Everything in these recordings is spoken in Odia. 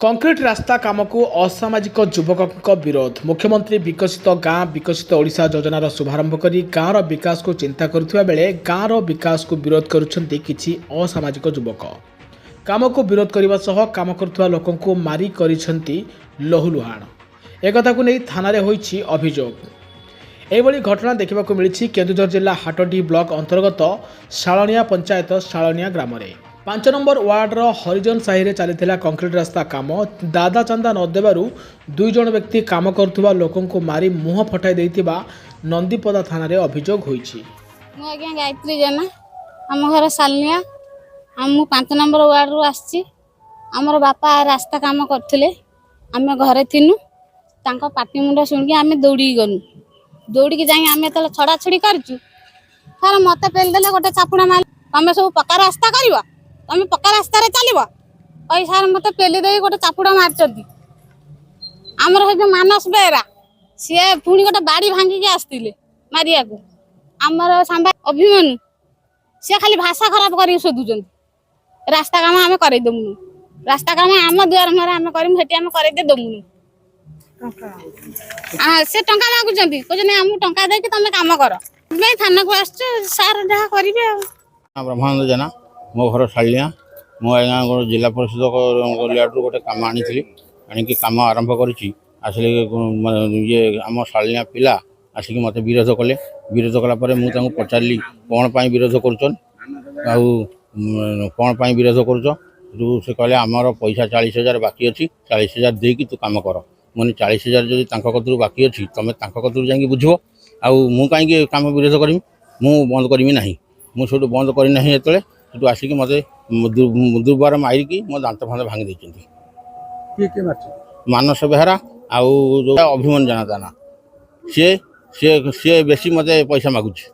କଂକ୍ରିଟ ରାସ୍ତା କାମକୁ ଅସାମାଜିକ ଯୁବକଙ୍କ ବିରୋଧ। ମୁଖ୍ୟମନ୍ତ୍ରୀ ବିକଶିତ ଗାଁ ବିକଶିତ ଓଡ଼ିଶା ଯୋଜନାର ଶୁଭାରମ୍ଭ କରି ଗାଁର ବିକାଶକୁ ଚିନ୍ତା କରୁଥିବା ବେଳେ ଗାଁର ବିକାଶକୁ ବିରୋଧ କରୁଛନ୍ତି କିଛି ଅସାମାଜିକ ଯୁବକ। କାମକୁ ବିରୋଧ କରିବା ସହ କାମ କରୁଥିବା ଲୋକଙ୍କୁ ମାରି କରିଛନ୍ତି ଲହୁଲୁହାଣ। ଏକଥାକୁ ନେଇ ଥାନାରେ ହୋଇଛି ଅଭିଯୋଗ। ଏଭଳି ଘଟଣା ଦେଖିବାକୁ ମିଳିଛି କେନ୍ଦୁଝର ଜିଲ୍ଲା ହାଟଡି ବ୍ଲକ ଅନ୍ତର୍ଗତ ଶାଳଣିଆ ପଞ୍ଚାୟତ ଶାଳଣିଆ ଗ୍ରାମରେ। 5 ନମ୍ବର ୱାର୍ଡର ହରିଜନ ସାହିରେ ଚାଲିଥିଲା କଂକ୍ରିଟ ରାସ୍ତା କାମ। ଦାଦା ଚାନ୍ଦା ନ ଦେବାରୁ 2 ଜଣ ବ୍ୟକ୍ତି କାମ କରୁଥିବା ଲୋକଙ୍କୁ ମାରି ମୁହଁ ଫଟାଇ ଦେଇଥିବା ନନ୍ଦୀପଦା ଥାନାରେ ଅଭିଯୋଗ ହୋଇଛି। ମୁଁ ଆଜ୍ଞା ଗାୟତ୍ରୀ ଜେନା, ଆମ ଘର ସାଲିନିଆ ଆଉ ମୁଁ 5 ନମ୍ବର ୱାର୍ଡ଼ରୁ ଆସିଛି। ଆମର ବାପା ରାସ୍ତା କାମ କରୁଥିଲେ, ଆମେ ଘରେ ଥିନୁ। ତାଙ୍କ ପାଟି ମୁଣ୍ଡ ଶୁଣିକି ଆମେ ଦୌଡ଼ିକି ଗନୁ। ଦୌଡ଼ିକି ଯାଇ ଆମେ ଯେତେବେଳେ ଛଡ଼ାଛଡ଼ି କରିଛୁ ସାର୍, ମୋତେ ପେଲି ଦେଲେ, ଗୋଟେ ଚାପୁଡ଼ା ମାରି, ତମେ ସବୁ ପକ୍କା ରାସ୍ତା କରିବ, ତମେ ପକ୍କା ରାସ୍ତାରେ ଚାଲିବ କହି ସାର୍ ମୋତେ ପେଲି ଦେଇ ଗୋଟେ ଚାପୁଡ଼ା ମାରିଛନ୍ତି। ଆମର ସେ ଯୋଉ ମାନସ ବେହେରା, ସିଏ ପୁଣି ଗୋଟେ ବାଡ଼ି ଭାଙ୍ଗିକି ଆସିଥିଲେ ମାରିବାକୁ। ଆମର ସାମ୍ବା ଅଭିମନ୍ୟୁ, ସିଏ ଖାଲି ଭାଷା ଖରାପ କରିକି ଶୋଧୁଛନ୍ତି। ରାସ୍ତା କାମ ଆମେ କରେଇ ଦବୁନୁ, ରାସ୍ତା କାମ ଆମ ଦୁଆର ମୁହଁରେ ଆମେ କରିମୁ, ସେଠି ଆମେ କରେଇ ଦେଇ ଦବୁନୁ। ସେ ଟଙ୍କା ମାଗୁଛନ୍ତି, କହୁଛନ୍ତି ଆମକୁ ଟଙ୍କା ଦେଇକି ତମେ କାମ କର। ସେଥିପାଇଁ ଥାନାକୁ ଆସିଛୁ। ସାର୍ ଯାହା କରିବେ ଆଉ। ବ୍ରହ୍ମାନନ୍ଦ ଜେନା, ମୋ ଘର ଶାଳିଆ। ମୁଁ ଆଜ୍ଞା ଜିଲ୍ଲା ପରିଷଦ ଲିଆଡ଼ରୁ ଗୋଟେ କାମ ଆଣିଥିଲି। ଆଣିକି କାମ ଆରମ୍ଭ କରିଛି। ଆସିଲେ ମାନେ ଇଏ ଆମ ଶାଳିଆ ପିଲା ଆସିକି ମୋତେ ବିରୋଧ କଲେ। ବିରୋଧ କଲା ପରେ ମୁଁ ତାଙ୍କୁ ପଚାରିଲି, କ'ଣ ପାଇଁ ବିରୋଧ କରୁଛ ଆଉ କ'ଣ ପାଇଁ ବିରୋଧ କରୁଛ? ସେଠୁ ସେ କହିଲେ, ଆମର ପଇସା 40,000 ବାକି ଅଛି, 40,000 ଦେଇକି ତୁ କାମ କର। ମୁଁ କହିଲି, 40,000 ଯଦି ତାଙ୍କ କତିରୁ ବାକି ଅଛି, ତୁମେ ତାଙ୍କ କତିରୁ ଯାଇକି ବୁଝିବ ଆଉ ମୁଁ କାହିଁକି କାମ ବିରୋଧ କରିବି? ମୁଁ ବନ୍ଦ କରିବି ନାହିଁ। ମୁଁ ସେଠୁ ବନ୍ଦ କରିନାହିଁ ଯେତେବେଳେ, ସେଠୁ ଆସିକି ମୋତେ ଦୁର୍ବାର ମାରିକି ମୋ ଦାନ୍ତ ଫାନ୍ତ ଭାଙ୍ଗି ଦେଇଛନ୍ତି। କିଏ କିଏ ମାରିଛନ୍ତି? ମାନସ ବେହେରା ଆଉ ଯେଉଁ ଅଭିମନ୍ୟୁ ଜେନା ତା ନାଁ। ସିଏ ସିଏ ସିଏ ବେଶୀ ମୋତେ ପଇସା ମାଗୁଛି।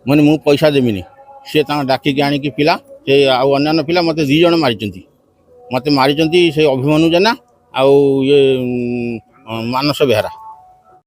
ମାନେ ମୁଁ ପଇସା ଦେବିନି। ସିଏ ତାଙ୍କ ଡାକିକି ଆଣିକି ପିଲା, ସେ ଆଉ ଅନ୍ୟାନ୍ୟ ପିଲା ମୋତେ 2 ଜଣ ମାରିଛନ୍ତି। ମୋତେ ମାରିଛନ୍ତି ସେ ଅଭିମନ୍ୟୁ ଜେନା ଆଉ ଇଏ ମାନସ ବେହେରା।